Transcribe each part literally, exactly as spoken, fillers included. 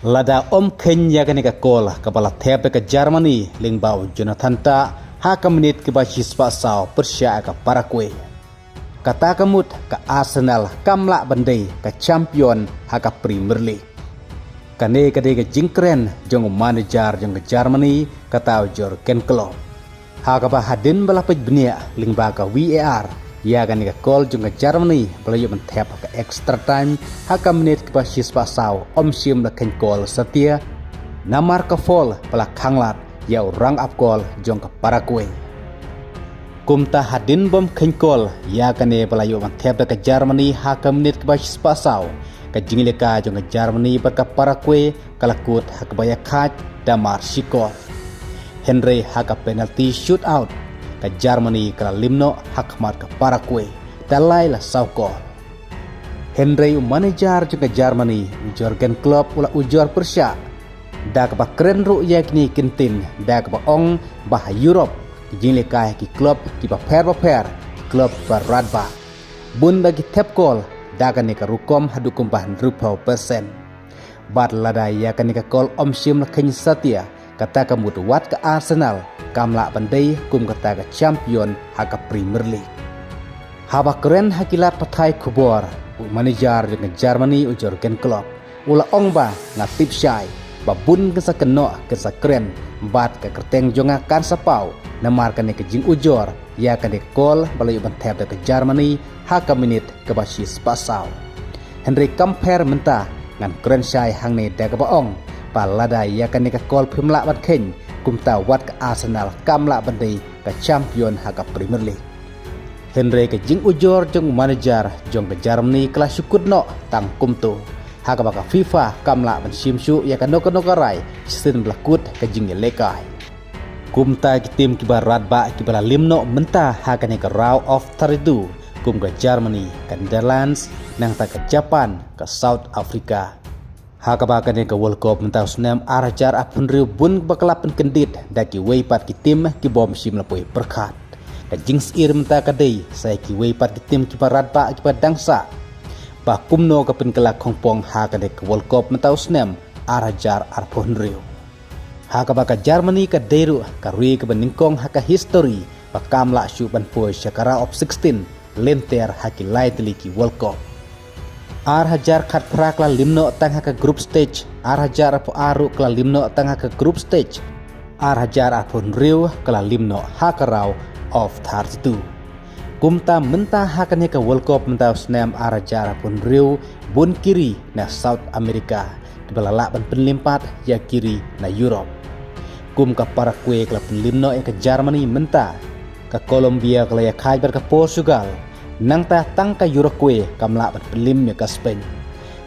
Lada ym kheiñ ïa kane ka kol kaba la thep da ka Germany lyngba u Jonathan Tah ha ka minit kaba shispah saw pyrshah ka Paraguay, kata ka mut ka Arsenal kam lah ban dei ka champion ha ka Premier League. Kane ka dei ka jingkren jong u manager jong ka Germany, kata u Jurgen Klopp. Ha kaba hadien ba la peit bniah lyngba ka V A R ïa kane ka kol jong ka Germany ba la ïoh ban thep ha ka extra time ha ka minit kaba shispah saw, ym shym la kheiñ kol satia, namar ka foul ba la khanglad ïa u rang ap kol jong ka Paraguay. Kumta hadien bym kheiñ kol ïa kane ba la ïoh ban thep da ka Germany ha ka minit kaba shispah saw, ka jinglehkai jong ka Germany bad ka Paraguay ka la kut ha kaba ïakhaid da mar shi kol. Hynrei ha ka penalty shootout, ka Germany ka la lym noh ha khmat ka Paraguay da lai la saw kol. Hynrei u manager jong ka Germany, u Jurgen Klopp, u la ujor pyrshah da kaba kren ruh ïa kine ki ktien, da kaba ong ba ha Europe ki jinglehkai ki club kiba pher bapher, ki club ba radbah, bun ba ki thep kol da kane ka rukom haduh kumba hynriewphew percent. Bad lada ïa kane ka kol ym shym la kheiñ satia, kata ka mut wat ka Arsenal kam lah ban dei kum kata ka champion ha ka Premier League. Haba kren ha ki lad pathai khubor, u manager jong ka Germany, u Jurgen Klopp, u la ong ba, nga tip shai ba bun kin sa kynnoh, kin sa kren, bad ka kyrteng jong nga kan sa paw namar kane ka jingujor ïa kane ka kol ba la ïoh ban thep da ka Germany ha ka minit kaba shispah saw. Hynrei kam pher mynta, ngan kren shai hangne da kaba ong ba lada ïa kane ka kol phim lah ban kheiñ, kumta wat ka Arsenal kam lah ban dei ka champion ha ka Premier League. Hynrei ka jingujor jong u manager jong ka Germany ka la shu kut noh tang kumto, ha kaba ka FIFA kam lah ban shim shuh ïa kano kano ka rai shisien ba la kut ka jingïalehkai. Kumta ki tim kiba radbah kiba la lym noh mynta ha kane ka round of thirty-two, kum ka Germany, ka Netherlands, nangta ka Japan, ka South Africa. Ha kaba kane ka World Cup mynta u snem ar hajar arphew hynriew bun ba ka la pynkyndit da kiwei pat ki tim kibym shym la poi pyrkhat. Ka jingsyier mynta ka dei sa ïa kiwei pat ki tim kiba radbah kiba dang sah ba kumno ka pynkylla khongpong ha kane ka World Cup mynta u snem ar hajar arphew hynriew. Ha kaba ka Germany ka dei ruh ka ri kaba nyngkong ha ka history ba kam lah shuh ban poi sha ka round of sixteen lynter ha ki lai tylli ki World Cup. Ar hajar khatphra ka la lym noh tang ha ka group stage, ar hajar arphew ar ruh ka la lym noh tang ha ka group stage, ar hajar arphew hynriew ka la lym noh ha ka round of thirty-two. Kumta mynta ha kane ka World Cup mynta u snem ar hajar arphew hynriew, bun ki ri na South America kiba la lah ban pynlym pat ïa ki ri na Europe. Kum ka Paraguay ka la pynlym noh ïa ka Germany mynta, ka Colombia ka la ïakhaid bad ka Portugal, nangta tang ka Uruguay kam lah ban pynlym ïa ka Spain.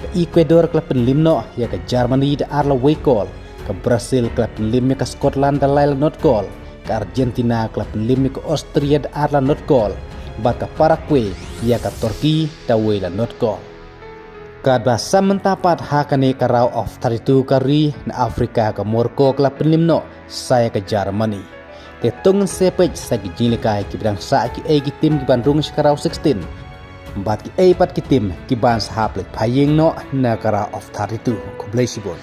Ka Ecuador ka la pynlym noh ïa ka Germany da ar la wei kol, ka Brazil ka la pynlym ïa ka Scotland da lai la nod kol, ka Argentina ka la pynlym ïa ka Austria da ar la nod kol, bad ka Paraguay ïa ka Turkey da wei la nod kol. Katba sa mynta pat ha kane ka round of thirty-two ka ri na Africa ka Morocco ka la pynlym noh sa ïa ka Germany. Te to ngin sa peit sa ki jinglehkai kiba dang sah, kiei ki tim kiban rung sha ka round sixteen bad kiei pat ki tim kiban sa hap leit phai ïing noh na ka round of thirty-two. Khublei shibun.